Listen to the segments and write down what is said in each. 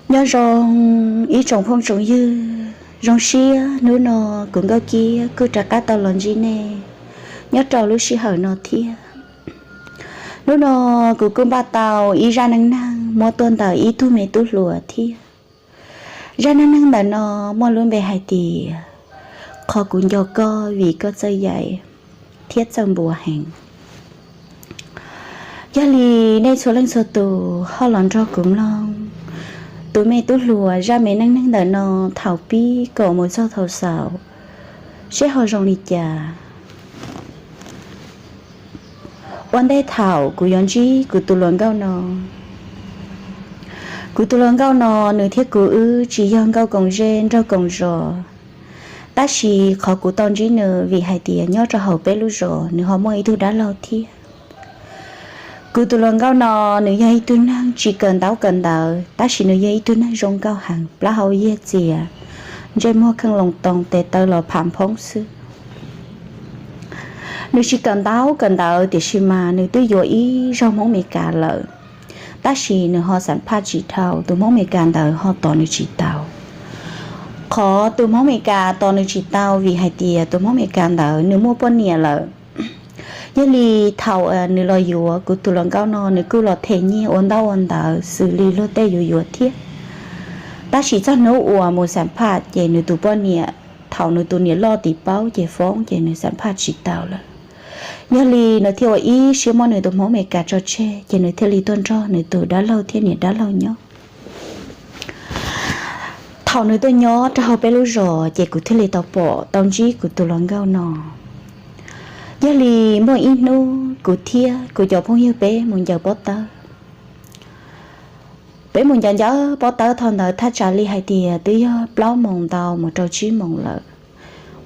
Nyob zoo ib tsoom phooj tsoom ywg, zoo siab hnub no kuv Nkauj Kiab kuj rov qab tau los ntsib nej nyob rau lub sij hawm no thiab. Hnub no kuv kuj npaj tau ib zaj neej neeg muab tuaj ntawm ib tug me tub hluas thiab. Zaj neej neeg ntawm no muaj lub npe hais tias qhov kuv nco koj vim koj txawj yaim thiab txawj npuav heev. Yog li nej txhua leej txhua tus ho los nrog kuv mloog tus me tub hluas zaj me neej neeg ntawm no thaum pib kom mus txog thaum xaus seb ho zoo li cas. Ua ntej thaum kuv yuav ntsib kuv tus hluas nkauj no, kuv tus hluas nkauj no nws thiab kuv wb tsis yog nkauj koom zej nraug koom zos, tab sis qhov kuv tau ntsib nws vim hais tias nyob rau hauv peb lub zos nws ho muaj ib tug dab laug thiab. Kuv tus hluas nkauj no nws yog ib tug neeg tsis kawm ntaub kawm ntawv, tab sis nws yog ib tug neeg zoo nkauj heev, plaub hau yiag txias, ntsej muag kheej loo too, tes taw los phav nphoob xwb. Nws tsis kawm ntaub kawm ntawv tiam sis mas nws twb yuav ib zaug Hmoob Amelikas lawm, tab sis nws ho xam phaj tsis dhau, tus Hmoob Amelikas ntawd ho tos nws tsis tau. Qhov tus Hmoob Amelikas tos nws tsis tau vim hais tias tus Hmoob Amelikas ntawd nws muaj poj niam lawm. Yog li thaum nws los yuav kuv tus hluas nkauj no nws kuj los them nyiaj ua ntaub ua ntawv xws li luag tej yuav yuav thiab. Tab sis txog hnub uas mus xam phaj ces nws tus poj niam, thaum nws tus niam loj tim paub ces foob ces nws xam phaj tsis tau lawm. Yog li nws thiaj ua ib siab muab nws tus Hmoob Amelikas tso tseg ces nws thiaj li tuaj nrog nws tus dab laug thiab niam dab laug nyob. Thaum nws tuaj nyob rau hauv peb lub zos ces kuv thiaj li tau pom tau ntsib kuv tus hluas nkauj no. Yog li muaj ib hnub kuv thiab kuv cov phooj ywg peb mus ncaws pob tawb. Peb mus ncaws ncaws pob tawb thaum ntawd thaj tsam li hais tias twb yog plaub moos ntau mus rau tsib moos lawm.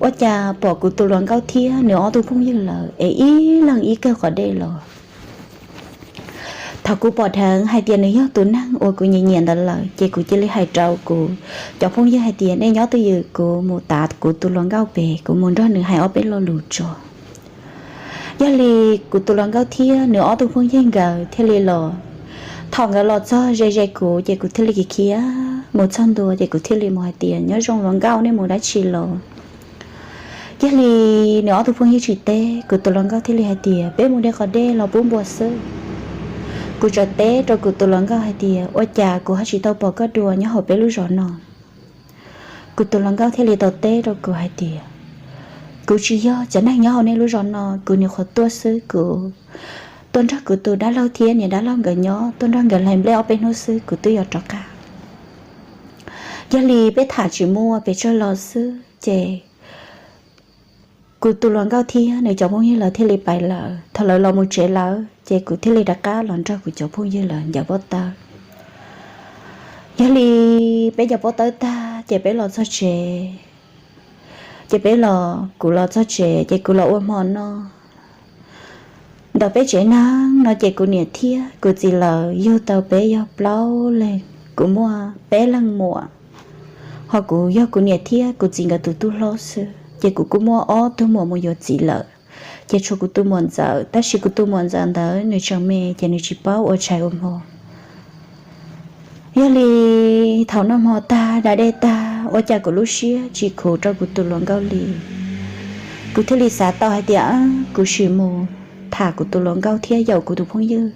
Ua cas pom kuv tus hluas nkauj thiab nws ob tug phooj ywg lawm es ib leeg ib kawg qhov dej los. Thaum kuv pom dheev hais tias nws yog tus neeg uas kuv nyiam nyiam ntawd lawm ces kuv cia li hais rau kuv cov phooj ywg hais tias nej nyob twj ywm, kuv mus tav kuv tus hluas nkauj pem, kuv mus nrog nws hais ob peb lo lus tso. Yog li kuv tus hluas nkauj thiab nws ob tug phooj ywg nkawd thiaj li los. Thaum nkawd los txog ze ze kuv ces kuv thiaj li khiav khiav mus txog ntua ces kuv thiaj li mus hais tias nyob zoo hluas nkauj, nej mus dab tsi los? Yog li nws ob tug phooj ywg tsis teb, kuv tus hluas nkauj thiaj li hais tias peb mus de qos dej los pub npua xwb. Kuv txawm teb rau kuv tus hluas nkauj hais tias ua cas kuv ho tsis tau pom koj dua nyob hauv peb lub zos no? Kuv tus hluas nkauj thiaj li tau teb rau kuv hais tias kuv tsis yog cov neeg nyob hauv nej lub zos no, kuv nyuam qhuav tuaj xwb, kuv tuaj nrog kuv tus dab laug thiab niam dab laug nkawd nyob, tuaj nrog nkawd hlais nplej ob peb hnub xwb kuv twb yuav rov qab. Yog li peb tham tsis muaj pes tsawg los xwb ces kuv tus hluas nkauj thiab nws cov phooj ywg lawv thiaj li pais lawm. Thaum lawv los mus tsev lawm ces kuv thiaj li rov qab los nrog kuv cov phooj ywg lawv ncaws pob tawb. Yog li peb ncaws pob tawb tag ces peb los txog tsev, ces peb los, kuv los txog tsev ces kuv los ua hmo noj ntawm peb tsev neeg no ces kuv niam thiab kuv txiv lawv yug tau peb yog plaub leeg, kuv muaj peb leeg muam, ho kuv yog kuv niam thiab kuv txiv nkawd tus tub hlob xwb ces kuv kuj muaj ob tug muam mus yuav txiv lawm. Ces tshuav kuv tus muam ntxawm, tab sis kuv tus muam ntxawm ntawd nws tseem me ces nws tsis paub ua tshais ua hmo. Yog li thaum noj hmo tag da dej tag ua cas kuv lub siab tsis khuv rau kuv tus hluas nkauj li. Kuv thiaj li xav tau hais tias kuv sim mus tham kuv tus hluas nkauj thiab yaum kuv tus phooj ywg,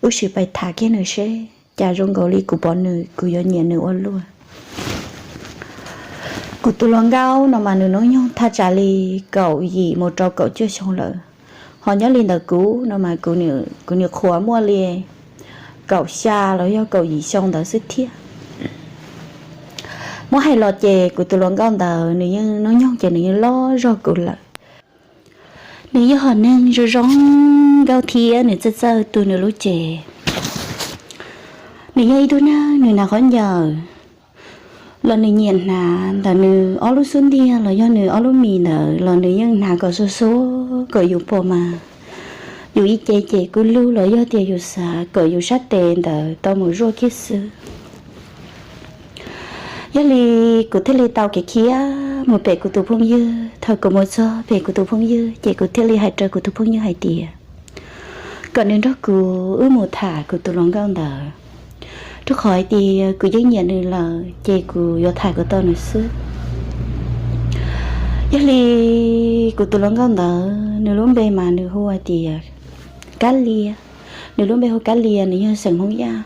wb sim pais tham kiag nws seb cas zoo nkaus li kuv pom nws kuv yuav nyiam nws ua luaj. Kuv tus hluas nkauj no mas nws hnub nyoog thaj tsam li kaum yim mus rau kaum cuaj xyoo lawm, ho nyob li ntawm kuv no mas kuv nim qhuav muaj li kaum xya los yog kaum yim xyoo ntawd xwb thiab. Muab hais los ces kuv tus hluas nkauj ntawd nws yeej hnub nyoog ces nws yeej loj zog kuv lawm. Nws yog hom neeg zoo zoo nkauj thiab nws txawj txawj tu nws lub cev. Nws yog ib tug neeg nws hnav khaub ncaws los nws nyiam hnav ntawm nws ob lub xub ntiag los yog nws ob lub mis ntawd los nws yeej hnav kom xua xua kom yus pom mas yus ib ce ces kuj lug los yog tias yus xav kom yus sab tes ntawd tau mus zuaj kiag xwb. Yog li kuv thiaj li tau kev khiav mus pem kuv tus phooj ywg. Thaum kuv mus txog pem kuv tus phooj ywg ces kuv thiaj li hais rau kuv tus phooj ywg hais tias kom nws nrog kuv wb mus tham kuv tus hluas nkauj ntawd. Rau qhov hais tias kuv yeej nyiam nws lawm ces kuv yuav tham kom tau nws xwb. Yog li kuv tus hluas nkauj ntawd nws lub npe mas nws hu hais tias Kab Lia. Nws lub npe hu Kab Lia, nws yog xeem Hmoob Yaj.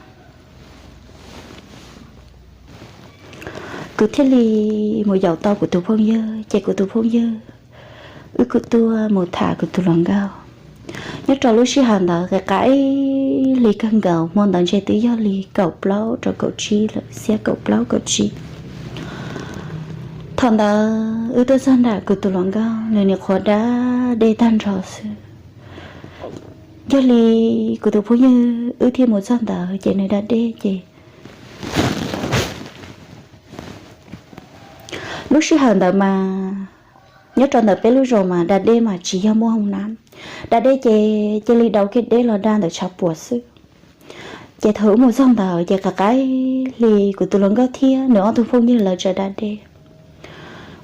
Kuv thiaj li mus yaum tau kuv tus phooj ywg, ces kuv tus phooj ywg wb kuj tuaj mus tham kuv tus hluas nkauj. Nyob rau lub sij hawm ntawd qaim qaim hli kawg nkaus, hmo ntawd ntshe twb yog li kaum plaub rau kaum tsib lawm, xiab kaum plaub kaum tsib. Thaum ntawd wb tuaj txog nram kuv tus hluas nkauj, nws nim qhuav da dej tag nrho xwb. Yog li kuv tus phooj ywg wb thiaj mus txog ntawd ces nws da dej ces lub sij hawm ntawd mas nyob rau ntawm peb lub zos mas da dej mas tsis yog muaj hoo nab, da dej ces cia li dau kiag deb los da ntawm tshav puam xwb. Ces thaum wb mus txog ntawd ces qaim qaim hli kuv tus hluas nkauj thiab nws ob tug phooj ywg lawv tseem da dej.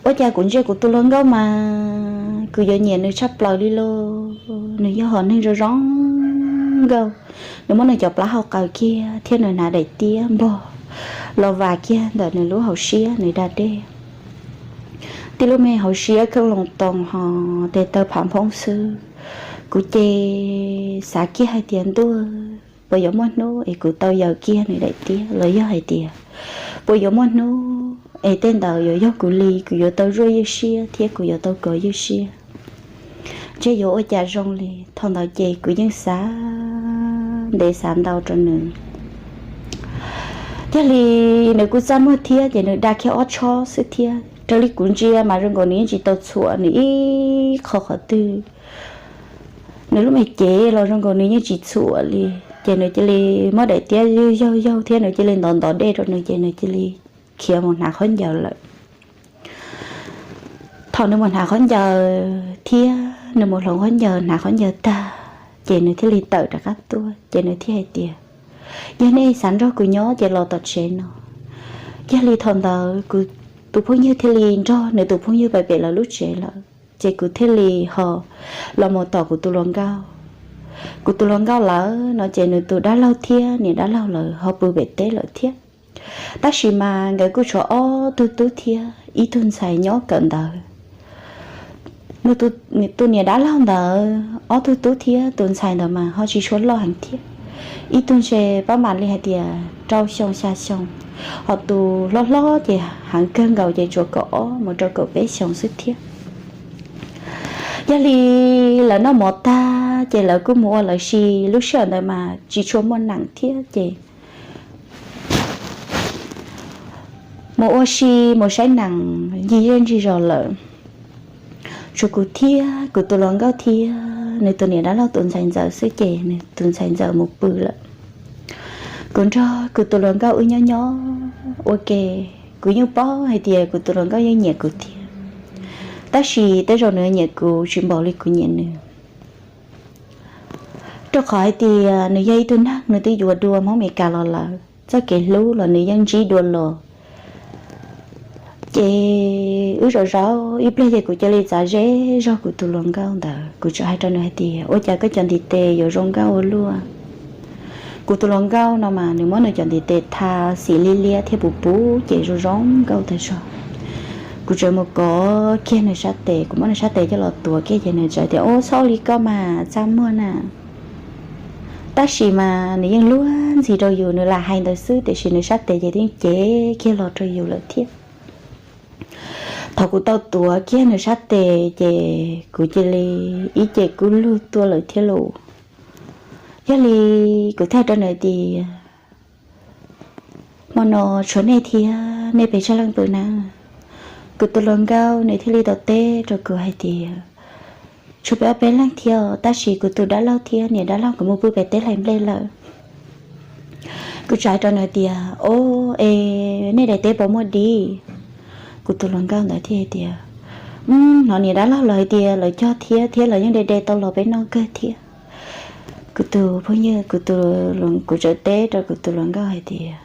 Ua cas kuv ntsia kuv tus hluas nkauj mas kuv yuav nyiam nws tshaj plaws li lauj. Nws yog hom neeg zoo zoo nkauj, nws muab nws cov plab hau qaws kiag thiab nws hnav daim tiab npog los vas kiag ntawm nws lub hauv siab nws da dej. Tib lub me hauv siab kheej loo toos ho tes taw phav nphoob xwb. Kuv ces xav kiag hais tias ntuj, puas yuav muaj hnub es kuv tau yaws kiag nws daim tiab los yog hais tias puas yuav muaj hnub es tej ntawd yuav yog kuv li, kuv yuav tau zuaj ywj siab thiab kuv yuav tau kov ywj siab. Ntshe yuav ua cas zoo li. Thaum ntawd ces kuv yeej xav ntev xav ntau rau nws. Yog li nws kuj txaj muag thiab ces nws da kiag ob tshob xwb thiab. Raws li kuv ntsia mas zoo nkaus nws yeej tsis tau txhuam nws ib qho qhov twg. Nws lub me cev los zoo nkaus nws yeej tsis txhuam li. Ces nws cia li muab daim tiab yaug yaug thiab nws cia li ntov ntov dej rau nws ces nws cia li khiav mus hnav khaub ncaws lawm. Thaum nws mus hnav khaub ncaws thiab nws mus hloov khaub ncaws hnav khaub ncaws tag, ces nws thiaj li tawm rov qab tuaj ces nws thiaj hais tias, yog nej xav nrog kuv nyob ces los tom tsev no. Yog li thaum ntawd kuv tus phooj ywg thiaj li nrog nws tus phooj ywg pais pem lawv lub tsev lawm, ces kuv thiaj li ho los mus tom kuv tus hluas nkauj. Kuv tus hluas nkauj lawm no ces nws tus dab laug thiab niam dab laug lawv ho pw pem teb lawm thiab. Tab sis mas nkawd kuj tshuav ob tug tub thiab ib tug ntxhais nyob kawm ntawv. Nws tus niam dab laug ntawd ob tug tub thiab tus ntxhais ntawd mas ho tsis tshua loj heev thiab. Ib tug ntshe pab mam li hais tias rau xyoo xya xyoo, ho tus hlob hlob ces heev kawg nkaus ces tsuas kaum ob mus rau kaum peb xyoo xwb thiab. Yog li lawv noj mov tag ces lawv kuj mus ua lawv si, lub sij hawm ntawd mas tsis tshua muaj nees thiab ces mus ua si mus saib nees ncig zej ncig zos lawm. Tshuav kuv thiab kuv tus hluas nkauj thiab nws tus niam dab laug tus ntxhais ntxawm xwb ces nws tus ntxhais ntxawm mus pw lawm. Kuv nrog kuv tus hluas nkauj wb nyob nyob ua ke, kuv yeej paub hais tias kuv tus hluas nkauj yeej nyiam kuv thiab, tab sis tej zaum nws nyiam kuv tsis npaum li kuv nyiam nws. Rau qhov hais tias nws yog ib tug neeg nws twb yuav dua Hmoob Amelikas los lawm, txoj kev hlub los nws yeej ntsib dua los. Ces wb zaum zaum ib pliag ces kuv cia li txav ze zog kuv tus hluas nkauj ntawd, kuv txawm hais rau nws hais tias, ua cas koj cov ntiv tes yuav zoo nkauj ua luaj? Kuv tus hluas nkauj no mas nws muab nws cov ntiv tes tha xim liab liab thiab puv puv ces zoo zoo nkauj tag zog. Kuv txawm mus kov kiag nws sab tes, kuv muab nws sab tes coj los tuav kiag ces nws txawm tias, ua txhob ua li koj mas txaj muag na. Tab sis mas nws yeej luag ntxhi rau yus, nws lam hais ntawd xwb tiam sis nws sab tes ces yeej cev kiag los rau yus lawm thiab. Thaum kuv tau tuav kiag nws sab tes ces kuv cia li ib ce kub lug tuaj lawm thiab lauj. Yog li kuv thiaj rau nws tias, hmo no tshuav nej thiab, nej pes tsawg leej pw na? Kuv tus hluas nkauj nws thiaj li tau teb rau kuv hais tias, tshuav peb ob peb leeg thiab, tab sis kuv tus dab laug thiab niam dab laug nkawd mus pw pem teb hlais nplej lawm. Kuv txawm hais rau nws tias, o, es nej daim teb puas muaj dib? Kuv tus hluas nkauj ntawd thiaj hais tias, hnov niam dab laug lawv hais tias lawv cog thiab, thiab lawv yeej de de tau los peb noj kawg thiab. Kuv tus phooj ywg, kuv tus, kuv txawm teb rau kuv tus hluas nkauj hais tias,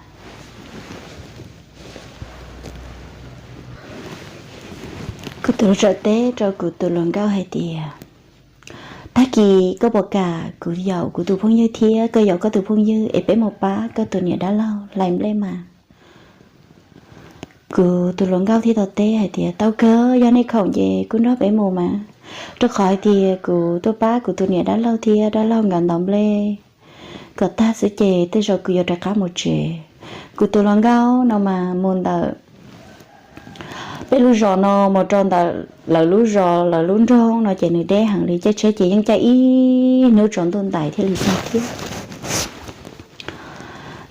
kuv tus txawm teb rau kuv tus hluas nkauj hais tias, Tag kis koj puas kam kuv yaum kuv tus phooj ywg thiab koj yaum koj tus phooj ywg es peb mus pab koj tus niam dab laug hlais nplej mas? Kuv tus hluas nkauj thiaj tau teb hais tias, tau kawg, yog nej khoom ces kuj nrog peb mus mas, rau qhov hais tias kuv tuaj pab kuv tus niam dab laug thiab dab laug nkawd ntaus nplej kom tag xwb ces tej zaum kuv yuav rov qab mus tsev. Kuv tus hluas nkauj no mas mus ntawm peb lub zos no mus rau ntawm lawv lub zos lawv lub nroog no ces nws deb heev li, caij tsheb ces yeej caij ib hnub tsaus ntuj ntais thiaj li txog thiab.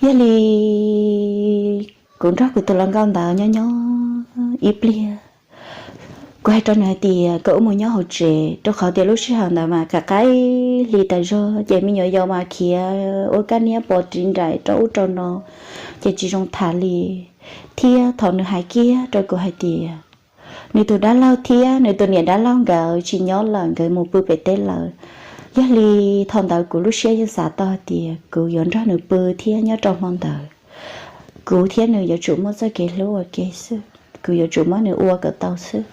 Yog li kuv nrog kuv tus hluas nkauj ntawd nyob nyob ib pliag, kuv hais rau nws hais tias kom wb mus nyob hauv tsev, rau qhov tias lub sij hawm ntawd mas kav qaib hli tas zog ces me nyuam yaus mas khiav ua kaj niab pos ris nraim rau ub rau no, ces tsis zoo tham li. Thiab thaum nws hais kiag rau kuv hais tias nws tus dab laug thiab nws tus niam dab laug nkawd tsis nyob lawm, nkawd mus pw pem teb lawm. Yog li thaum ntawd kuv lub siab yeej xav tau hais tias kuv yuav nrog nws pw thiab nyob rau hmo ntawd kuv thiab nws yuav tsum muaj txoj kev hlub ua ke xwb, kuv yuav tsum muab nws ua kom tau xwb.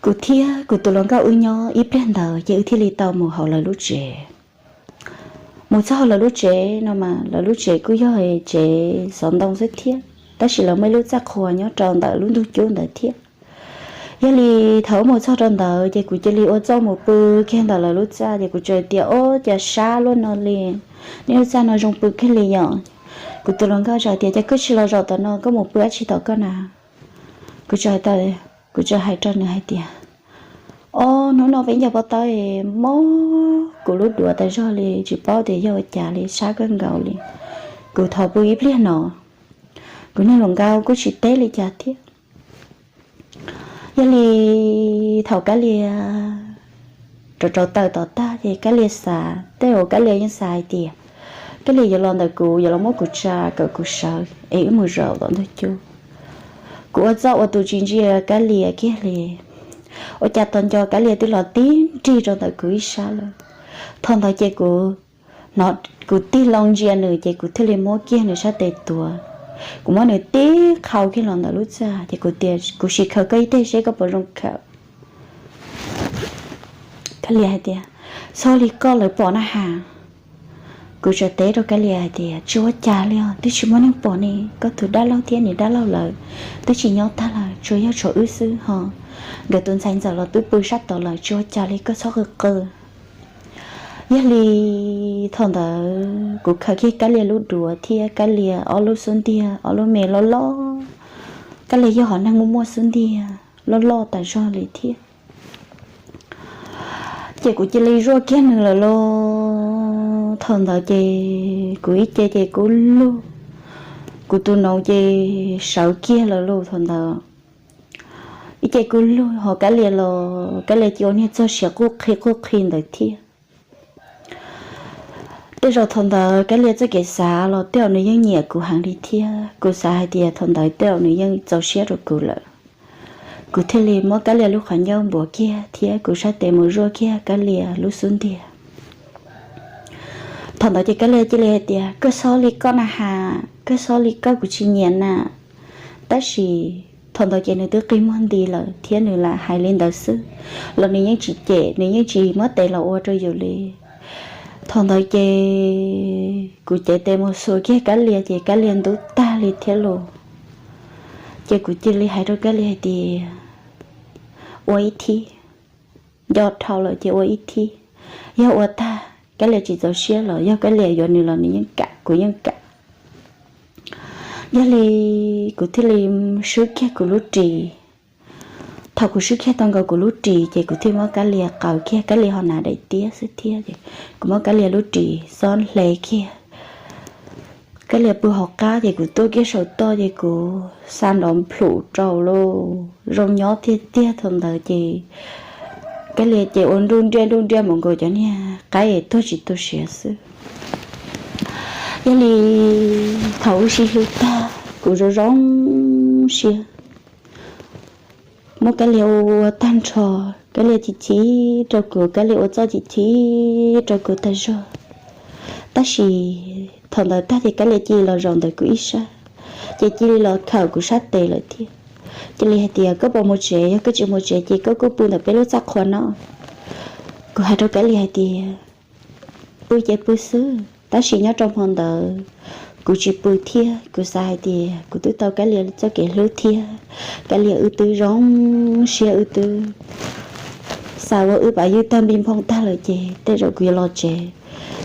Kuv thiab kuv tus hluas nkauj wb nyob ib pliag ntawd ces wb thiaj li tau mus hauv lawv lub tsev. Mus txog hauv lawv lub tsev no mas lawv lub tsev kuj yog tsev xov ntoo xwb thiab, tab sis lawv muaj ib lub txaj qhua nyob rau ntawm lub ntug cub ntawd thiab. Yog li thaum wb mus txog rau ntawd ces kuv cia li ua txuj mus pw kiag ntawm lawv lub txaj ces kuv txawm tias, ob, cas sab luaj no li, nej lub txaj no zoo pw kiag li yom. Kuv tus hluas nkauj txawm tias, cas koj tsis los zaum tom no, koj mus pw dab tsi tom koj na? Kuv txawm hais rau nws hais tias, ob, hnub no peb ncaws pob tawb mob kuv lub duav tas zog li, tsis paub tias yog ua cas li, sab kawg nkaus li. Kuv thov pw ib pliag no. Kuv niag hluas nkauj kuj tsis teb li cas thiab. Yog li thaum Kab Lia rau rau taws tom tag ces Kab Lia xav, tej zaum Kab Lia yeej xav hais tias Kab Lia yuav los ntawm kuv, yuav los muab kuv tsa kom kuv sawv es wb mus zaum tom ntug cub. Kuv ua txuj ua tus tsis ntsia Kab Lia kiag li. Ua cas tos nco Kab Lia twb los tib nrig rau ntawm kuv ib sab lawm. Thaum ntawd ces kuv hnov, kuv tig loo ntsia nws ces kuv thiaj li muab kiag nws sab tes tuav. Kuv muab nws tib qhau kiag los ntawm lub txaj ces kuv tias, kuv sim khaws koj ib teg seb koj puas zoo khaws. Kab Lia hais tias, txhob li koj lawv pom na has. Kuv txawm teb rau Kab Lia hais tias, tsis ua cas li os, twb tsis muaj neeg pom ne, koj tus dab laug thiab niam dab laug lawv twb tsis nyob tag lawm, tsuas yog tshuav wb xwb ho. Nkawd tus ntxhais ntxawm los twb pw sab tod lawm, tsis ua cas li, koj txhob qw qw. Yog li thaum ntawd kuv khaws kiag Kab Lia lub duav thiab Kab Lia ob lub xub ntiag, ob lub me loj loj. Kab Lia yog hom neeg muaj muaj xub ntiag loj loj tas zog li thiab. Ces kuv cia li zuaj kiag nws lawm lauj. Thaum ntawd ces kuv ib ce ces kub lug, kuv tus noov ces sawv kiag lawm lauj. Thaum ntawd ib ce kub lug ho Kab Lia los Kab Lia cia ua niag txog siav quj qhi quj qhi ntawd thiab. Tej zaum thaum ntawd Kab Lia txoj kev xav los tej zaum nws yeej nyiam kuv heev li thiab. Kuv xav hais tias thaum ntawd tej zaum nws yeej txaus siab rau kuv lawm. Kuv thiaj li muab Kab Lia lub qhov ncauj npuav kiag thiab kuv sab tes mus zuaj kiag Kab Lia lub xub ntiag. Thaum ntawd ces Kab Lia cia li hais tias, koj txhob li koj na has, koj txhob li koj, kuv tsis nyiam na. Tab sis thaum ntawd ces nws twb qi muag nti lawm thiab nws lam hais li ntawd xwb los nws yeej tsis cem, nws yeej tsis muab tes los ua rau yus li. Thaum ntawd ces kuv cev tes mus xuas kiag Kab Lia ces Kab Lia ntub tag li thiab los. Ces kuv cia li hais rau Kab Lia hais tias, ua ib thib, nco dhau lawm ces ua ib thib. Yog ua tag Kab Lia tsis txaus siab los yog Kab Lia yuav nws los nws yeej kam, kuv yeej kam. Yog li kuv thiaj li swb kiag kuv lub ris. Thaum kuv swb kiag tau nkaus kuv lub ris ces kuv thiaj muab Kab Lia qaws kiag, Kab Lia ho hnav daim tiab xwb thiab es kuv muab Kab Lia lub ris xob hle kiag. Kab Lia pw hauv qab ces kuv tuaj kiag saum toj ces kuv xa nrov nplhum rau lauj. Zoo nyob tiag tiag thaum ntawd ces Kab Lia ces ua nruj nriaj nruj nriaj mus nkaus cov niag qaib es tuag tsis tu siav xwb. Yog li thaum wb sib hlub tag kuv zoo zoo siab muab Kab Lia ua tag nrho. Kab Lia chim chim rau kuv, Kab Lia ua txuj chim chim rau kuv tag zog. Tab sis thaum ntawd tag ces Kab Lia cia li los zaum ntawm kuv ib sab, ces cia li los khawm kuv sab tes lawm thiab. Cia li hais tias, koj puas mus tsev? Yog koj tsis mus tsev ces koj kuj pw ntawm peb lub txaj qhua no. Kuv hais rau Kab Lia hais tias, pw ces pw xwb, tab sis nyob rau hmo ntawd kuv tsis pw thiab. Kuv xav hais tias kuv twb tau Kab Lia txoj kev hlub thiab, Kab Lia wb twb zoo siab, wb twb xav ua wb pab ywj tag npij nphooj tag lawm ces tej zaum kuv yuav los tsev.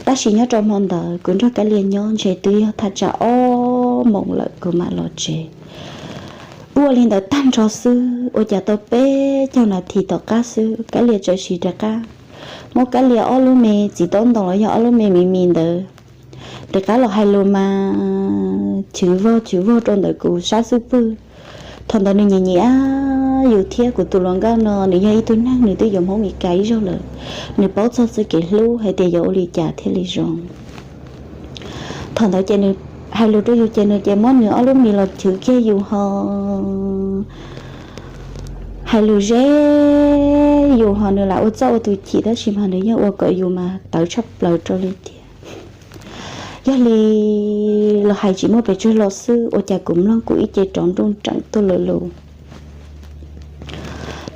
Tab sis nyob rau hmo ntawd kuv nrog Kab Lia nyob ntshe twb yog thaj tsam ob moos lawm kuv mam los tsev. Ua li ntawd tag nrho xwb, ua cas tau peb caug nas this tom qab xwb, Kab Lia txawm sim rov qab muab Kab Lia ob lub me txiv taub ntoo los yog ob lub me miv mis ntawd rov qab los hais lus mas chwv vog chwv vog rau ntawm kuv sab xub pwg. Thaum ntawd nws nyiam nyiam yus thiab, kuv tus hluas nkauj no nws yog ib tug neeg nws twb yuav Hmoob Mes Kas ib zaug lawm, nws paub txog txoj kev hlub hais tias yuav ua li cas thiaj li zoo. Thaum ntawd ces nws hais lus rau yus ces nws ces muab nws ob lub mis los chwv kiag yus ho hais lus ze yus ho nws lam ua txoj ua tus chim, tab sis mas nws yeej ua kom yus mas tawv tshaj plaws rau li tiag. Yog li los hais tsis muaj pes tsawg los xwb, ua cas kuv mloog kuv ib ce rov nruj nreem tuaj lawm lauj.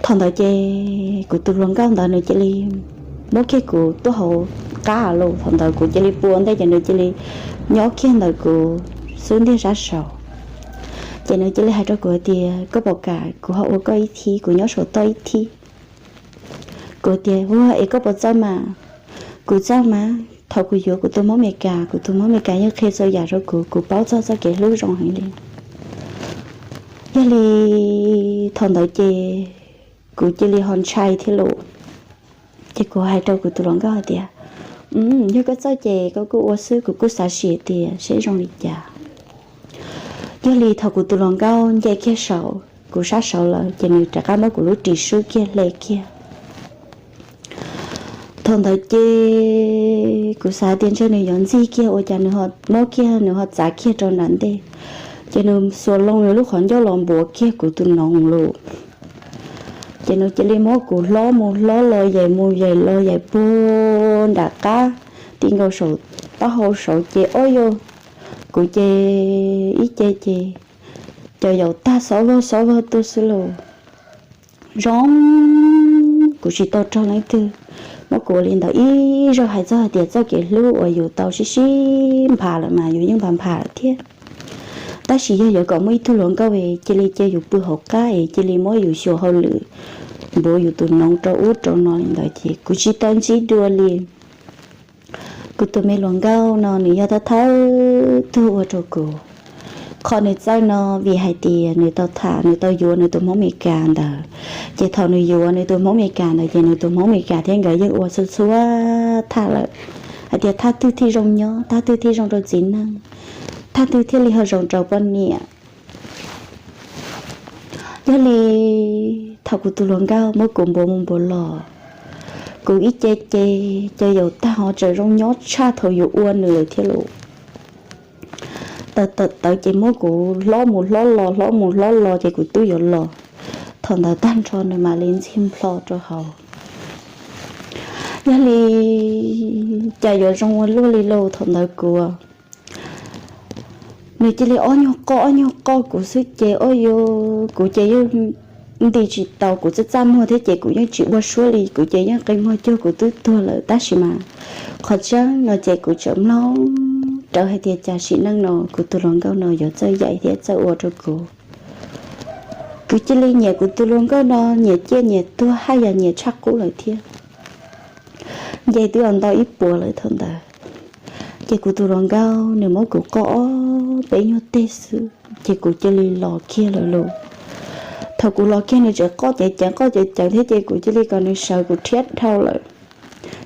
Thaum ntawd ces kuv tus hluas nkauj ntawd nws cia li muab kiag kuv tuaj hauv qab los. Thaum ntawd kuv cia li pw ua ntej ces nws cia li nyob kiag ntawm kuv xub ntiag sab saud. Ces nws cia li hais rau kuv hais tias, koj puas kam kuv ho ua koj ib thib, kuv nyob saum toj ib thib? Kuv tias, ua es koj puas txawj mas? Kuv txawj mas, thaum kuv yuav kuv tus Hmoob Mes Kas, kuv tus Hmoob Mes Kas yeej qhia txhua yam rau kuv, kuv paub txog txoj kev hlub zoo heev li. Yog li thaum ntawd ces kuv cia li ho ntshai thiab lauj. Ces kuv hais rau kuv tus hluas nkauj hais tias, yog koj txawj ces koj kuj ua xwb, kuv kuj xav sim tias seb zoo li cas. Yog li thaum kuv tus hluas nkauj nce kiag saum kuv sab saud lawm ces nws rov qab muab kuv lub ris swb kiag hle kiag. Thaum ntawd ces kuv xav tias ntshe nws yuav ntxig kiag, ua cas nws ho muab kiag, nws ho txav kiag rau nram ntej. Ces nws xuas loo nws lub qhov ncauj los npuav kiag kuv tus noov lauj. Ces nws cia li muab kuv hlob mus hlob los, yaim mus yaim los, yaim puag nram qab ti nkaus saum taub hau saud ces ob yau, kuv ces ib ce ces cov yaus tag xob vog xob vog tuaj xwb lauj. Zoo, kuv tsis tau raug leej twg muab kuv ua li ntawd ib zaug. Hais txog hais tias txoj kev hlub uas yus tau sib sib nphas lawm mas yus yeej nphas nphas lawm thiab. Tab sis yog yuav kom muaj ib tug hluas nkauj es cia li cia yus pw hauv qab es cia li muab yus xyuas hauj lwm, npuav yus tus noov rau ub rau no li ntawd ces kuv tsis tau ntsib dua li. Kuv tus me hluas nkauj no nws yog thawj thawj tug ua rau kuv. Qhov nws txawj no vim hais tias nws tau tham, nws tau yuav nws tus Hmoob Mes Kas ntawd. Ces thaum nws yuav nws tus Hmoob Mes Kas ntawd ces nws tus Hmoob Mes Kas thiab nkawd yeej ua txhua txhua thaj lawm, hais tias thaj twg thiaj zoo nyob, thaj twg thiaj zoo rau txiv neej, thaj twg thiaj li ho zoo rau poj niam. Yog li thaum kuv tus hluas nkauj muab kuv npuav mus npuav los, kuv ib ce ces cov yaus tag ho tseem zoo nyob tshaj thaum yus ua nws lawm thiab lauj. Tawv tawv tawv ces muab kuv hlob mus hlob los, hlob mus hlob los ces kuv twb yuav los. Thaum ntawd tag nrho nws mam li ntxig nplho rau hauv. Yog li cas yuav zoo ua luaj li lauj, thaum ntawd kuv, nws cia li ob nyuag qoj ob nyuag qoj kuv xwb ces ob yau, kuv ces yeej nti tsis tau, kuv txaj txaj muag thiab ces kuv yeej tsis ua suab li, kuv ces yeej qi muag cuag kuv twb tuag lawm. Tab sis mas qhov tseeb no ces kuv tseem mloog rawv hais tias cas sim neej no kuv tus hluas nkauj no yuav txawj yaim thiab txawj ua rau kuv. Kuv cia li nyiam kuv tus hluas nkauj no, nyiam ciaj nyiam tuag haj yam nyiam tshaj qub lawm thiab. Nce twb ntau ib puas lawm thaum ntawd. Ces kuv tus hluas nkauj nws muab kuv qoj ob peb nyuag teg xwb ces kuv cia li los kiag lawm lauj. Thaum kuv los kiag nws tseem qoj ceev ceev qoj ceev ceev thiab ces kuv cia li kom nws sawv kuv rhiab dhau lawm.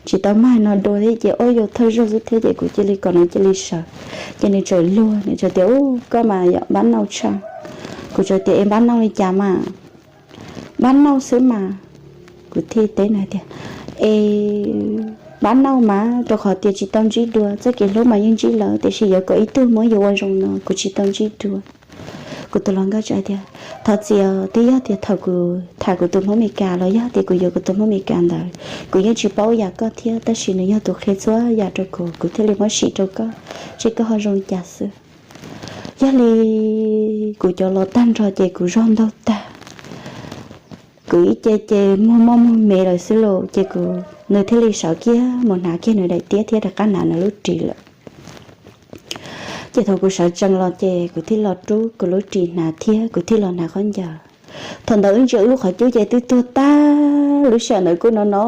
Tsis tau mag no dua thiab ces ob yau thawj zaug xwb thiab ces kuv cia li kom nws cia li sawv. Ces nws tseem luag, nws tseem tias, ub, koj mas yom npab nauj tshaj. Kuv tseem tias, es npab nauj li cas mas? Npab nauj xwb mas. Kuv thiaj teb nws tias, es npab nauj mas rau qhov tias tsis tau ntsib dua, txoj kev hlub mas yeej ntsib lawm tiam sis yuav kom ib tug muab yuav ua zoo no kuv tsis tau ntsib dua. Kuv tus hluas nkauj teb tias, thov txim, twb yog tias thaum kuv tham kuv tus Hmoob Mes Kas los yog tias kuv yuav kuv tus Hmoob Mes Kas ntawd, kuv yeej tsis paub yam koj thiab, tab sis nws yog tus qhia txhua yam rau kuv, kuv thiaj li muab sim rau koj, seb koj ho zoo li cas xwb. Yog li kuv cov los tag nrho ces kuv zog ntaug tag, pw ib ce ces muag moj muag me lawm xwb lauj. Ces kuv, nws thiaj li sawv kiag mus hnav kiag nws daim tiab thiab rov qab hnav nws lub ris lawm. Ces thaum kuv sawv tsees los ces kuv thiaj los rub kuv lub ris hnav thiab kuv thiaj los hnav khaub ncaws. Thaum ntawd wb ntsia wb lub qhov cub ces twb tuag tag, lub sij hawm ntawd kuj no no,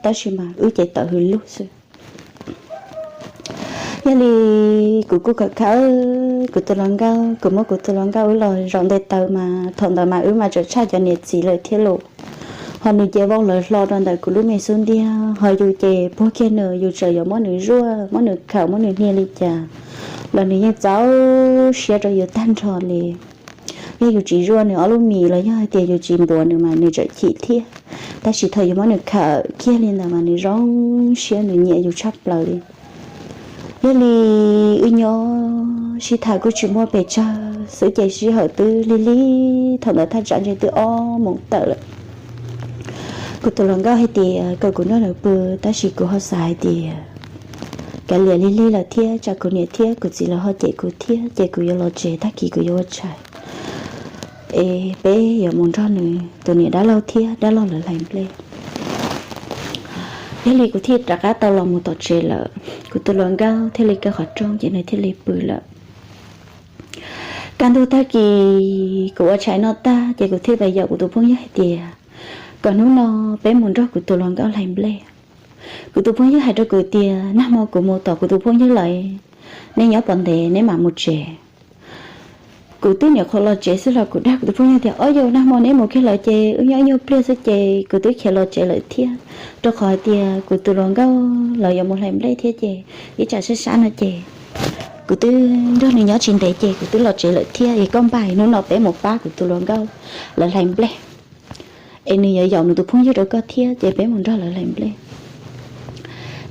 tab sis mas wb ces tawm hws lug xwb. Yog li kuv kuj khawm khawm kuv tus hluas nkauj, kuv muab kuv tus hluas nkauj wb los zaum nte taw mas thaum ntawd mas wb mas tseem tshaj cov niam txiv lawm thiab lauj. Ho nws ces vau lawv hlo rau ntawm kuv lub me xub ntiag, ho yus ces puag kiag nws, yus tseem yuav muab nws zuaj, muab nws khawm, muab nws hnia li cas los nws yeej txaus siab rau yus tag nrho li. Yog yus tsis zuaj nws ob lub mis los yog hais tias yus tsis npuav nws mas nws tseem chim thiab, tab sis thaum yus muab nws khawm kiag li ntawd mas nws zoo siab, nws nyiam yus tshaj plaws li. Yog li wb nyob sib tham kuj tsis muaj pes tsawg xwb ces sij hawm twb lig lig, thaum ntawd thaj tsam ntshe twb ob moos tawm lawm. Kuv tus hluas nkauj hais tias kom kuv nrog nws pw, tab sis kuv ho xav hais tias kav liam, lig lig lawm thiab tsam kuv niam thiab kuv txiv lawv ho cem kuv thiab ces kuv yuav los tsev, tag kis kuv yuav ua tshais es peb yuav mus nrog nws tus niam dab laug thiab dab laug lawv hlais nplej. Yog li kuv thiaj rov qab tau los mus tom tsev lawm, kuv tus hluas nkauj thiaj li kaw qhov rooj ces nws thiaj li pw lawm. Kaj ntug tag kis kuv ua tshais noj tag ces kuv thiaj pes yaum kuv tus phooj ywg hais tias kom hnub no peb mus nrog kuv tus hluas nkauj hlais nplej. Kuv tus phooj ywg hais rau kuv tias nag hmo kuv mus tom kuv tus phooj ywg lawm, nej nyob pov ntev neb mam mus tsev. Kuv twb nyuam qhuav los tsev xwb los kuv dag kuv tus phooj ywg tias, ob yau, nag hmo neb mus kiag lawm ces wb nyob ib nyuag pliag xwb ces kuv twb khiav los tsev lawm thiab, rau qhov hais tias kuv tus hluas nkauj lawv yuav mus hlais nplej thiab ces ib tsam sab sab no ces kuv twb nrog nws nyob tsis ntev ces kuv twb los tsev lawm thiab. Es koj npaj hnub no peb mus pab kuv tus hluas nkauj lawv hlais nplej, es nws yuav yaum nws tus phooj ywg rau koj thiab ces peb mus nrog lawv hlais nplej.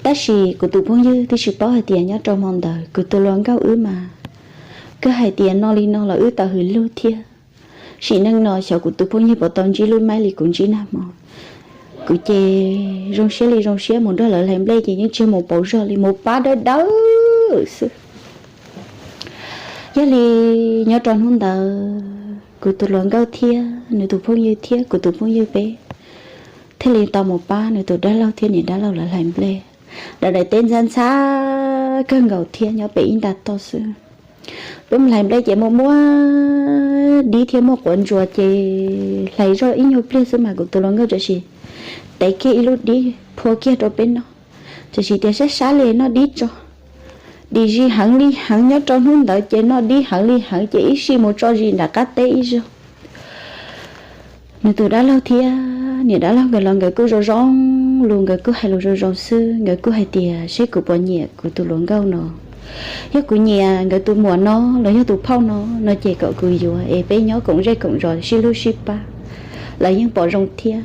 Tab sis kuv tus phooj ywg twb tsis paub hais tias nyob rau hmo ntawd kuv tus hluas nkauj wb mas kawg hais tias no li no los wb tau hws lug thiab. Sim neej no xyov kuv tus phooj ywg puas tau ntsib lub maib li kuv ntsib nag hmo. Kuv ces zoo siab li zoo siab mus nrog lawv hlais nplej ces yeej tsis mus pauv zog li, mus pab dawb dawb xwb. Yog li nyob rau hnub ntawd kuv tus hluas nkauj thiab nws tus phooj ywg thiab kuv tus phooj ywg peb thiaj li tau mus pab nws tus dab laug thiab niam dab laug lawv hlais nplej. Daim daim teb ntxhab ntxhab kawg nkaus thiab nyob pem ib nta toj xwb. Peb mus hlais nplej ces muaj muaj dib thiab muaj quav ntsuas ces hlais zoj ib nyuag pliag xwb mas kuv tus hluas nkauj tam sim tev kiag ib lub dib phua kiag rau peb noj. Tam sim tias sab sab li noj dib tso. Dim zis heev li heev, nyob rau hnub ntawd ces noj dib heev li heev ces ib sij mus tso zis nram qab teb ib zaug. Nws tus dab laug thiab niam dab laug nkawd los nkawd kuj zoo zoo lus, nkawd kuj hais lus zoo zoo xwb, nkawd kuj hais tias seb kuv puas nyiam kuv tus hluas nkauj no. Yog kuv nyiam nkawd tus muam no los yog tus phauj no no ces kom kuv yuav es peb nyob koom zej koom zos sib hlub sib pab, lawv yeej pom zoo thiab.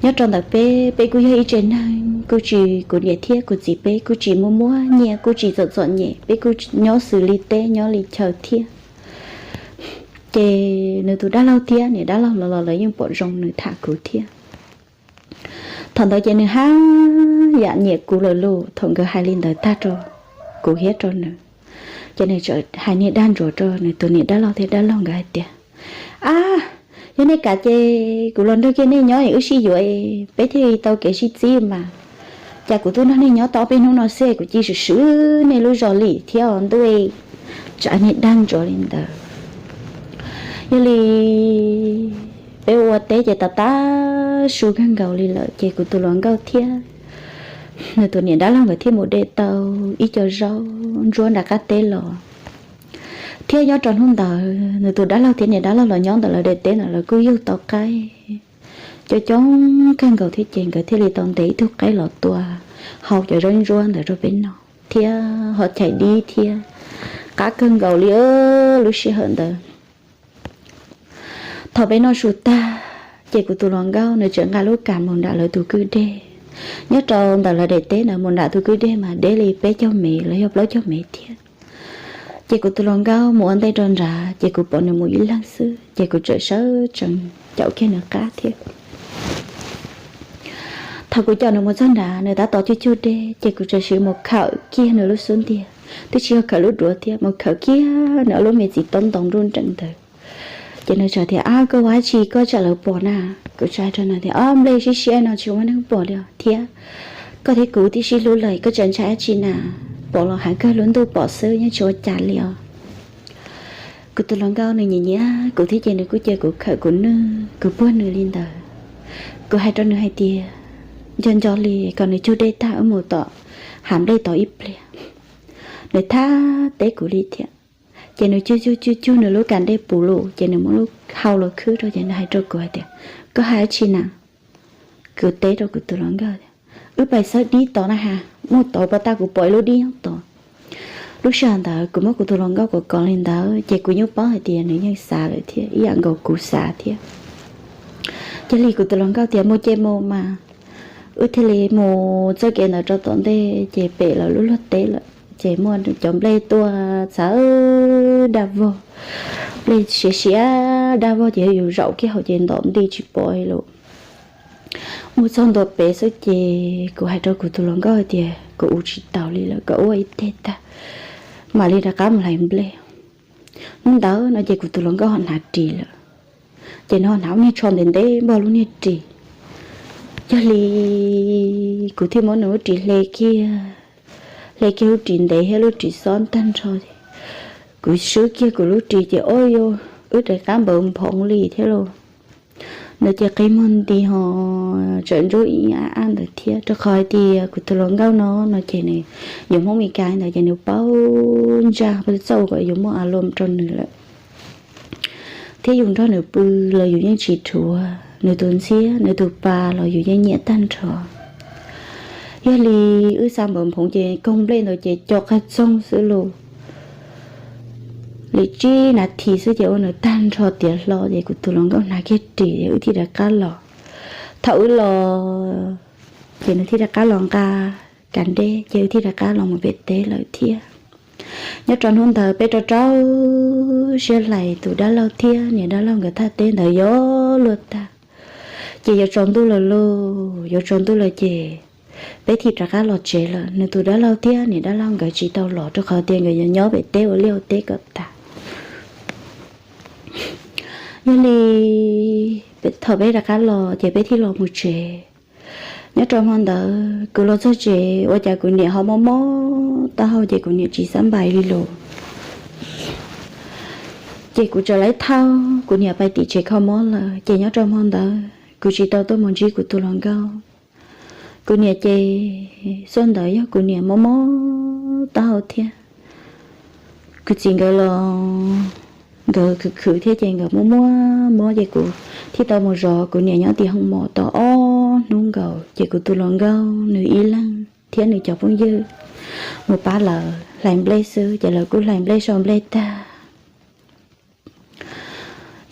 Nyob rau ntawm peb, peb kuj yog ib tsev neeg, kuj tsis, kuv niam thiab kuv txiv peb kuj tsis muaj muaj nyiaj, kuj tsis txom txom nyem, peb kuj nyob xws li teb nyob li chaw thiab. Ces nws tus dab laug thiab niam dab laug los los lawv yeej pom zoo nws tham kuv thiab. Thaum ntawd ces nws haj yam nyiam kuv lawm lauj. Thaum nkawd hais li ntawd tag rau kuv thiab rau nws, ces nws txawm hais niag dag ntsuas rau nws tus niam dab laug thiab dab laug nkawd hais tias, ab, yog nej kam ces kuv los nrog kiag nej nyob es wb sib yuav, peb thiaj li tau kev sib txib mas. Cas kuv tuaj nrog nej nyob tau ob peb hnub no xwb kuv cia swm swm nej lub zos li thiab os ntuj. Txawm niag dag ntsuas li ntawd. Yog li peb ua teb ces tas tas su kawg nkaus li lawm ces kuv tus hluas nkauj thiab nws tus niam dab laug nkawd thiaj mus de tau ib co zaub ntsuab nram qab teb los. Thiab nyob rau hnub ntawd nws tus dab laug thiab niam dab laug los nyob ntawm lawv daim teb ntawd lawv kuj yug tau qaib coob coob kawg nkaus thiab ces nkawd thiaj li tau ntes ib tug qaib los tua hau cov zaub ntsuab ntawd rau peb noj thiab ho chais dib thiab qab kawg nkaus li lub sij hawm ntawd. Thaum peb noj su tag ces kuv tus hluas nkauj nws txawm nqa lub kas mus nram lawv tus kwj deg. Nyob rau ntawm lawv daim teb ntawd mus nram tus kwj deg mas deb li peb caug mev los yog plaub caug mev thiab. Ces kuv tus hluas nkauj mus ua ntej rau nrad ces kuv pom nws mus ib leeg xwb ces kuv txawm sawv tsees caum kiag nws qab thiab. Thaum kuv caum nws mus txog nrad nws tab tom cug cug dej ces kuv txawm sim mus khawm kiag nws lub xub ntiag, twb tsis yog khawm lub duav thiab, mus khawm kiag nws ob lub me txiv taub ntoo nruj nreem ntawd. Ces nws txawm tias, Ab, koj ua dab tsi koj tsam lawv pom na? Kuv txawm hais rau nws tias, Ob, nplej siab siab no tsis muaj neeg pom li os thiab. Koj thiab kuv tib sib hlub lawm koj tseem ntshai dab tsi na? Pom los hav kawg lub ntuj pom xwb yeej tsis ua cas li os. Kuv tus hluas nkauj nws nyiam nyiam kuv thiab ces nws kuj cia kuv khawm kuv nwj kuv puag nws li ntawd. Kuv hais rau nws hais tias, Nco nco li kom nws cug dej tag wb mus tom hav nplej tod ib pliag. Nws thab teb kuv li thiab. Ces nws cug cug cug cug nws lub kas dej puv lus ces nws muab lub hau los khwb rau ces nws hais rau kuv hais tias, Koj hais dab tsi na? Kuv teb rau kuv tus hluas nkauj tias, Wb pais xawb dib tod na has, mus tod pas tag kuv pom ib lub dib nyob tod. Lub sij hawm ntawd kuv muab kuv tus hluas nkauj kom kov li ntawd ces kuv yeej paub hais tias nws yeej xav lawm thiab ib yam nkaus kuv xav thiab. Cia li kuv tus hluas nkauj tias, Mus ces mus mas. Wb thiaj li mus txoj kev ntawd rau tom ntej ces pem lawv lub luag teb lawm ces muaj cov nplej tuaj txawv dag vog, nplej siav siav dag vog ces yus zaum kiag hauv ces ntom nti tsis pom li lawm. Mus txog ntua pem xwb ces kuv hais rau kuv tus hluas nkauj hais tias, Kuv ua tsis taus li lawm, koj ua ib teg tag mam li rov qab mus hlais nplej. Hnub ntawd no ces kuv tus hluas nkauj ho hnav ris lawm, ces nws ho hnav lub niag tsho ntev ntev npog lub niag ris. Yog li kuv thiaj muab nws lub ris hle kiag, hle kiag lub ris ntev thiab lub ris xob tag nrho. Kuv swb kiag kuv lub ris ces, o, wb rov qab npawv nphoov li thiab lauj. Nws ces qi muag nti ho tseem ntsuab ib ab ab ntawd thiab, rau qhov hais tias kuv tus hluas nkauj no, no ces nws yog Hmoob Mes Kas ntawd ces nws paub ntsa txawj kom yus muaj a lom rau nws lawm. Thiab yus nrog nws pw los yus yeej tsis dhuav, nws tus ntxhiab nws tus pa los yus yeej nyiam tag nrho. Yog li wb xa npawv nphoov ces koog nplej ntawd ces co qag txoog xwb lauj. Li tsib nas this xwb ces ua nws tag nrho tiav hlo ces kuv tus hluas nkauj hnav kiag ris es wb thiaj rov qab los. Thaum wb los ces nws thiaj rov qab los nqa kas dej ces wb thiaj rov qab los mus pem teb lawm thiab. Nyob rau hnub ntawd peb rau rau siab hlais tus dab laug thiab niam dab laug nkawd thaj teb ntawd yuav luag tag. Ces yuav tsaus ntuj lawm lauj, yuav tsaus ntuj lawm ces peb thiaj rov qab los tsev lawm. Nws tus dab laug thiab niam dab laug nkawd tsis tau los rau qhov tias nkawd yuav nyob pem teb ua liaj ua teb kom tas. Yog li thaum peb rov qab los ces peb thiaj los mus tsev. Nyob rau hmo ntawd kuv los txog tsev ua cas kuv niam ho mob mob taub hau ces kuv niam tsis xab npais li lawm. Ces kuv txawm laib thauj kuv niam pais tim tsev kho mob lawm ces nyob rau hmo ntawd kuv tsis tau tuaj mus ntsib kuv tus hluas nkauj. Kuv niam ces xyoo ntawd yog kuv niam mob mob taub hau thiab. Kuv txiv nkawd los nkawd khwv khwv thiab ces nkawd muaj muaj mob ces kuv thiaj tau mus zov kuv niam nyob tim hoo mos tau ob hnub nkaus ces kuv tus hluas nkauj nws ib leeg thiab nws cov phooj ywg mus pab lawv hlais nplej xwb ces lawv kuj hlais nplej sau nplej tag.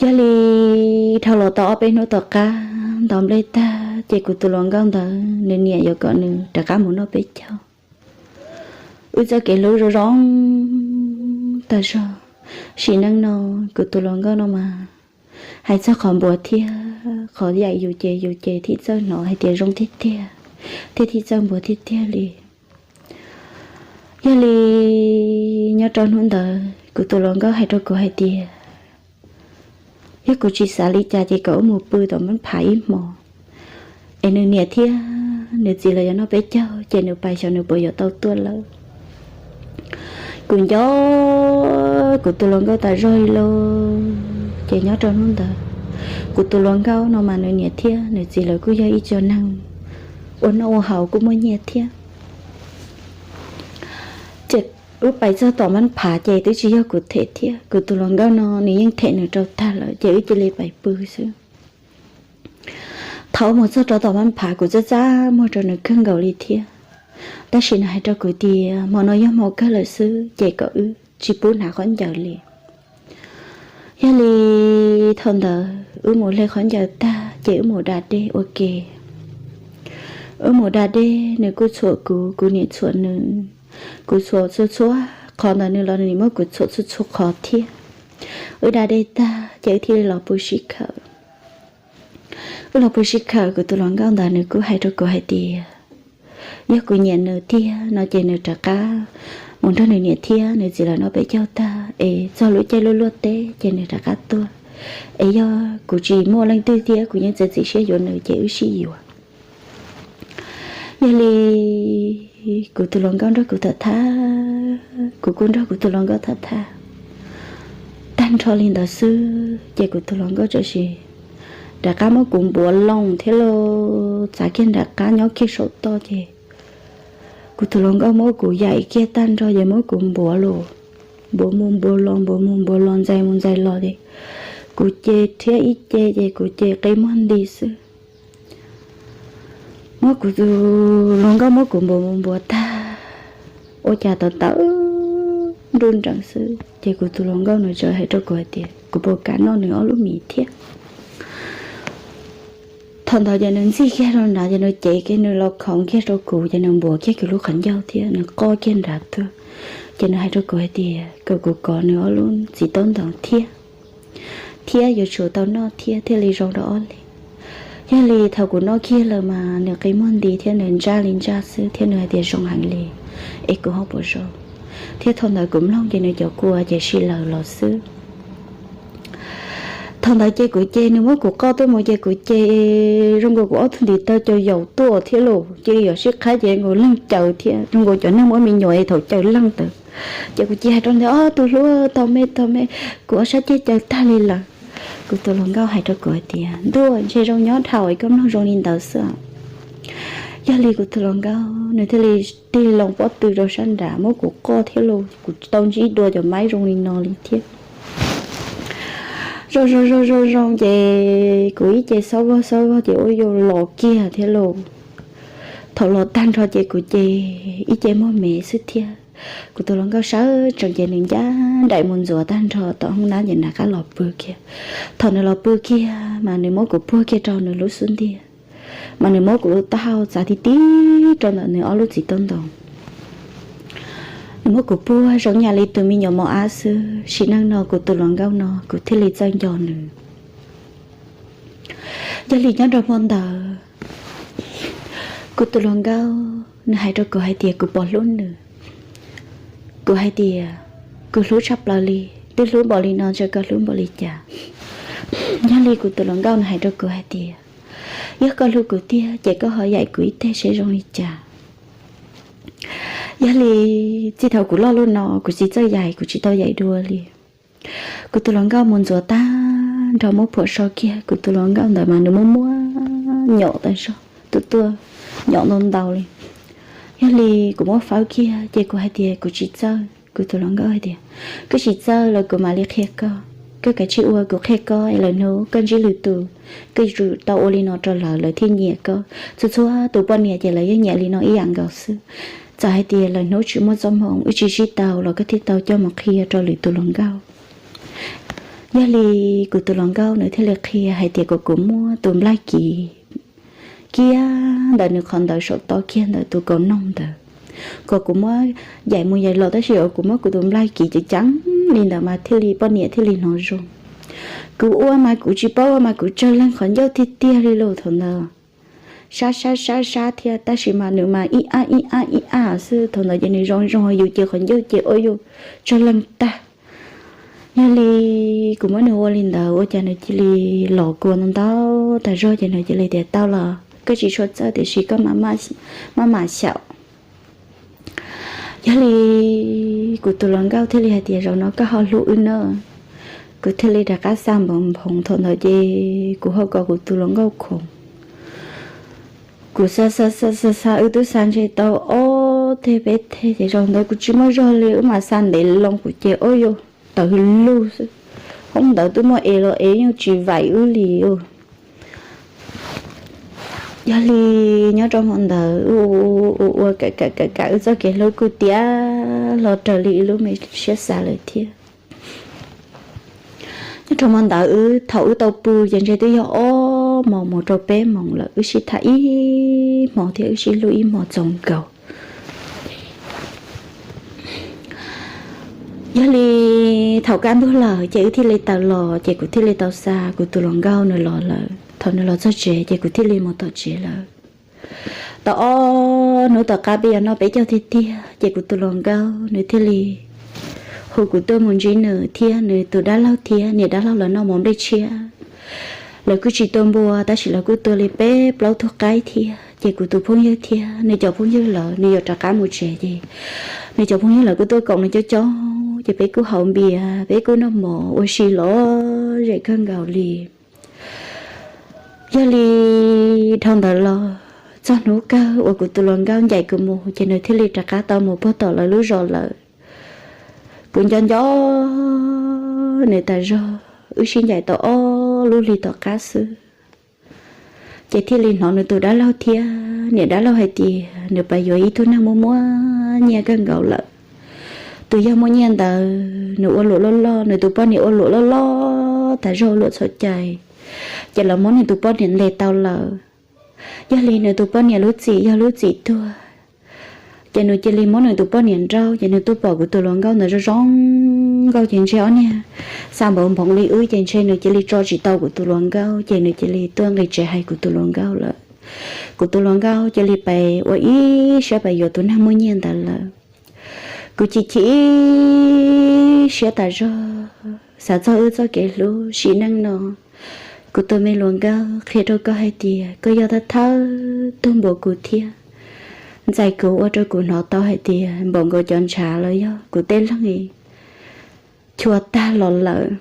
Yog li dhau los tau ob peb hnub tom qab ntaus nplej tag ces kuv tus hluas nkauj ntawd nws niam yuav kom nws rov qab mus noj peb caug. Wb txoj kev hlub zoo zoo tag zog. Sim neej no kuv tus hluas nkauj no mas hais txog qhov npuav thiab qhov yaim yus ces yus ces thiaj txawj hnov hais tias zoo tiag tiag, thiab thiaj txawj npuav tiag tiag li. Yog li nyob rau hnub ntawd kuv tus hluas nkauj hais rau kuv hais tias yog kuv tsis xav li cas ces kom wb mus pw tom npab phav ib hmos, es nws niam thiab nws txiv lawv yuav noj peb caug ces nws pais xyov nws puas yuav tau tuaj lawm. Kuv nco kuv tus hluas nkauj tas zog li lauj. Ces nyob rau hnub ntawd kuv tus hluas nkauj no mas nws niam thiab nws txiv lawv kuj yog ib co neeg ua noj ua haus kuj muaj nyiaj thiab. Ces wb pais txog tom npab phav ces twb tsis yog kuv them thiab, kuv tus hluas nkauj no nws yeej them nws rau tag lawm ces wb cia li pais pw xwb. Thaum mus txog rau tom npab phav kuv txaj txaj muag rau nws kawg nkaus li thiab, tab sis nws hais rau kuv tias hmo no yog hmo kawg lawm xwb ces kom wb tsis pub hnav khaub ncaws li. Yog li thaum ntawd wb mus hle khaub ncaws tag ces wb mus da dej ua ke. Wb mus da dej nws kuj txhuam kuv, kuv niam txhuam nws. Kuv txhuam txhua txhua qhov ntawm nws los nws muab kuv txhuam txhua txhua qhov thiab. Wb da dej tag ces wb thiaj li los pw sib khawm. Wb los pw sib khawm kuv tus hluas nkauj ntawd nws kuj hais rau kuv hais tias yog kuv nyiam nws tiag no ces nws rov qab mus nrog nws niam thiab nws txiv lawv noj peb caug tag es txog lub caij luaj luaj teb ces nws rov qab tuaj. es yog kuv tsis muaj leej twg thiab kuv yeej txiav txim siab yuav nws ces wb sib yuav. Yog li kuv tus hluas nkauj nrog kuv tham tham, kuv kuj nrog kuv tus hluas nkauj tham tham tag nrho li ntawd xwb ces kuv tus hluas nkauj tsam sim rov qab muab kuv npuav loo thiab los txav kiag nram qab nyob kiag saum toj ces kuv tus hluas nkauj muab kuv yaim kiag tag nrho ces muab kuv npuav los, npuav mus npuav los, npuav mus npuav los, ntxais mus ntxais los ces kuv ces rhiab ib ce ces kuv ces qi muag nti xwb. Muab kuv tus hluas nkauj muab kuv npuav mus npuav tag, ua cas tawv tawv nruj nreem xwb ces kuv tus hluas nkauj nws txawm hais rau kuv hais tias kuv puas kam noj nws ob lub mis thiab. Thaum ntawd ces nws ntxig kiag rau nrad ces nws cev kiag nws los khoov kiag rau kuv ces nws npuav kiag kuv lub qhov ncauj thiab nws qoj kiag nrad tuaj. Ces nws hais rau kuv hais tias kom kuv kov nws ob lub txiv taub ntoos thiab, thiab yuav tsum tau noj thiab thiaj li zoo rau ob leeg. Yog li thaum kuv noj kiag lawm mas nws qi muag nti thiab nws ntsaj li ntsaj xwb thiab nws hais tias zoo heev li, es kuv ho puas zoo. Thiab thaum ntawd kuv mloog ces nws cov kua ces si lawm los xwb. Thaum ntawd ces kuv ces nws muab kuv qoj tuaj mus ces kuv ces zoo nkaus kuv ob tug ntiv taw caws yaus tuaj thiab lauj, ces yog sib qhaib ces nkaus leeg caws thiab zoo nkaus cov neeg muaj me nyuam es thaum caws leeg ntawd. Ces kuv ces hais rau nws, ob tug hlub, tau me tau me, kuv ob sab ceg caws tag li lawm. Kuv tus hluas nkauj hais rau kuv hais tias ntuj, ntshe zoo nyob dhau es koj mloog zoo li ntawd xwb. Yog li kuv tus hluas nkauj nws thiaj li tig loo pob tw rau sab nrad muab kuv qoj thiab lauj, kuv tau ntsib dua cov maib zoo li no li thiab. Zoo zoo zoo zoo zoo ces kuv ib ce xob vog xob vog ces ua yus los kiag thiab lauj. Thaum los tag nrho ces kuv ces ib ce muag me xwb thiab. Kuv tus hluas nkauj sawv tsees ces nws ncaj nraim mus ntxuav tag nrho tom hoob nab ces nws rov qab los pw kiag. Thaum nws los pw kiag mas nws muab kuv puag kiag rau nws lub xub ntiag, mas nws muab kuv lub taub hau txav tib tib rau ntawm nws ob lub txiv taub ntoos. Nws muab kuv puag zoo nyam li tus me nyuam mos ab xwb. Sim neej no kuv tus hluas nkauj no kuv thiaj li txawj nco nws. Yog li nyob rau hmo ntawd, kuv tus hluas nkauj nws hais rau kuv hais tias kuv puas hlub nws. Kuv hais tias kuv hlub tshaj plaws li, twb hlub npaum li no ntshe koj hlub npaum li cas. Yog li kuv tus hluas nkauj nws hais rau kuv hais tias yog koj hlub kuv tiag ces koj ho yaim kuv ib teg seb zoo li cas. Yog li txij thaum kuv loj lub no kuv tsis txawj yaim, kuv tsis tau yaim dua li. Kuv tus hluas nkauj mus ntxuav tag nrho muab phuam so kiag, kuv tus hluas nkauj ntawd mas nws muaj muaj nyom tas zog, tus tuaj nyom ntau ntau li. Yog li kuv muab fawb kiag ces kuv hais tias kuv tsis txawj. Kuv tus hluas nkauj hais tias koj tsis txawj los kuv mam li qhia koj, koj kav tsij ua kuv qhia koj es lwm hnub koj ntsib lwm tus koj yuav tsum tau ua li no rau lawv, lawv thiaj nyiam koj. Txhua txhua tus poj niam ces lawv yeej nyiam li no ib yam nkaus xwb. Txawm hais tias lwm hnub tsis muaj txoj hmoo wb tsis sib tau los koj thiaj tau coj mus qhia rau lwm tus hluas nkauj. Yog li kuv tus hluas nkauj nws thiaj li qhia hais tias kom kuv muab tus nplaig kiv kiag ntawm nws qhov ntawd saum toj kiag ntawm tus kaus noog ntawd, kom kuv muab yaim mus yaim los tab sis uas kuv muab kuv tus nplaig kiv ceev ceev li ntawd mas thiaj li poj niam thiaj li hnov zoo. Kuv ua mas kuv tsis paub ua mas kuv tsawg leeg qhov ncauj tiag tiag li lauj thaum ntawd. Sab sab sab sab thiab tab sis mas nws mas ib ab ib ab ib ab xwb, thaum ntawd ces nws zoo zoo yus ces qhov ncauj ces ua yus tsawg leeg tag. Yog li kuv muab nws ua li ntawd ua cas nws cia li los kua ntau ntau tas zog ces nws cia li tias tau los koj tsis tshua txawj tiam sis koj maj mam xyaum. Yog li kuv tus hluas nkauj thiaj li hais tias zaum no koj ho hlub wb na. Kuv thiaj li rov qab xa npoo nphoov, thaum ntawd ces kuv ho kom kuv tus hluas nkauj khoov. Kuv xa xa xa xa xa wb twb xa ntshe tau ob teg peb teg ces zaum ntawd kuv tsis muaj zog li wb mam xa ntev loo kuv ces ua yus tawv lug xwb. Hoob ntawd twb muaj es los es yeej tsis vaim wb li. Yog li nyob rau hmo ntawd wb ua ua ua kam kam kam wb txoj kev hlub kuj tiav hlo raws li wb lub me siab xav lawm thiab. Nyob rau hmo ntawd wb thaum wb tau pw ces ntshe twb yog ob moos mus rau peb moos lawm, wb sib tham ib hmo thiab wb sib hlub ib hmo txaus nkaus. Yog li thaum kaj ntug lawm ces wb thiaj li tawm los ces kuv thiaj li tau xa kuv tus hluas nkauj nws los lawm. Thaum nws los txog tsev ces kuv thiaj li mus tom tsev lawm. Tau ob hnub tom qab peb yuav noj peb caug tiag tiag ces kuv tus hluas nkauj nws thiaj li hu kuv tuaj mus ntsib nws thiab nws tus dab laug thiab niam dab laug lawv noj mov nplej tshiab. Lawv kuj tsis tua npua tab sis lawv kuj tua li peb plaub tug qaib thiab. Ces kuv tus phooj ywg thiab nws cov phooj ywg lawv nws yuav rov qab mus tsev ces nws cov phooj ywg lawv kuj tuaj koom nws coob coob ces peb kuj haus npias peb kuj noj mov ua si lom zem kawg nkaus li. Yog li dhau ntawd los txog hnub kawg uas kuv tus hluas nkauj ncaim kuv mus ces nws thiaj li rov qab tau mus puag tom lawv lub zos lawm. Kuv nco nco nws tas zog wb sib ncaim tau ob lub hlis tom qab xwb. Ces thiaj li hnov nws tus dab laug thiab niam dab laug hais tias nws pais yuav ib tug neeg muaj muaj nyiaj kawg nkaus lawm. Tus yog muaj nyiaj ntawd nws ua luam loj loj, nws tus poj niam ua luam loj loj tas zog ua luam txhaum cai. Ces lawv muab nws tus poj niam ntes tau lawm. Yog li nws tus poj niam lub txim yog lub txim tuag. Ces nws cia li muab nws tus poj niam nrauj, ces nws tuaj pom kuv tus hluas nkauj ntawd zoo zoo nkauj ces ntshe ob niag xa npaum npoov li wb ces ntshe nws cia li tso tsis tau kuv tus hluas nkauj ces nws cia li tuaj nqis tsev hais kuv tus hluas nkauj lawm. Kuv tus hluas nkauj cia li pais ua ib siab pais yuav tus neeg muaj nyiaj ntawd lawm. Kuv chim chim ib siab tas zog xav txog wb txoj kev hlub sim neej no. Kuv tus me hluas nkauj, qhia rau koj hais tias koj yog thawj thawj tug npaum kuv thiab ntxais kuv ua rau kuv hnov tau hais tias npaum nkaus cov ntshav los yog kuv tej leeg chua tag los lawm.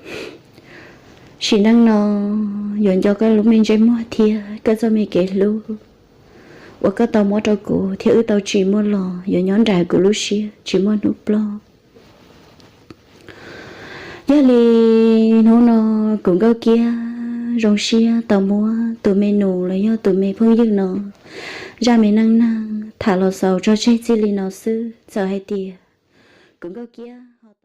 Sim neej no yuav nco koj lub me ntsej muag thiab koj txoj me kev hlub uas koj tau muab rau kuv thiab wb tau tsim muaj los yuav nyob nram kuv lub siab tsis muaj hnub ploj. Yog li hnub no kuv Nkauj Kiab zoo siab tau muab tus me nus los yog tus me phooj ywg no zaj me neej neeg tham los xaus tso tseg txij li no xwb. Txawm hais tias kuv Nkauj Kiab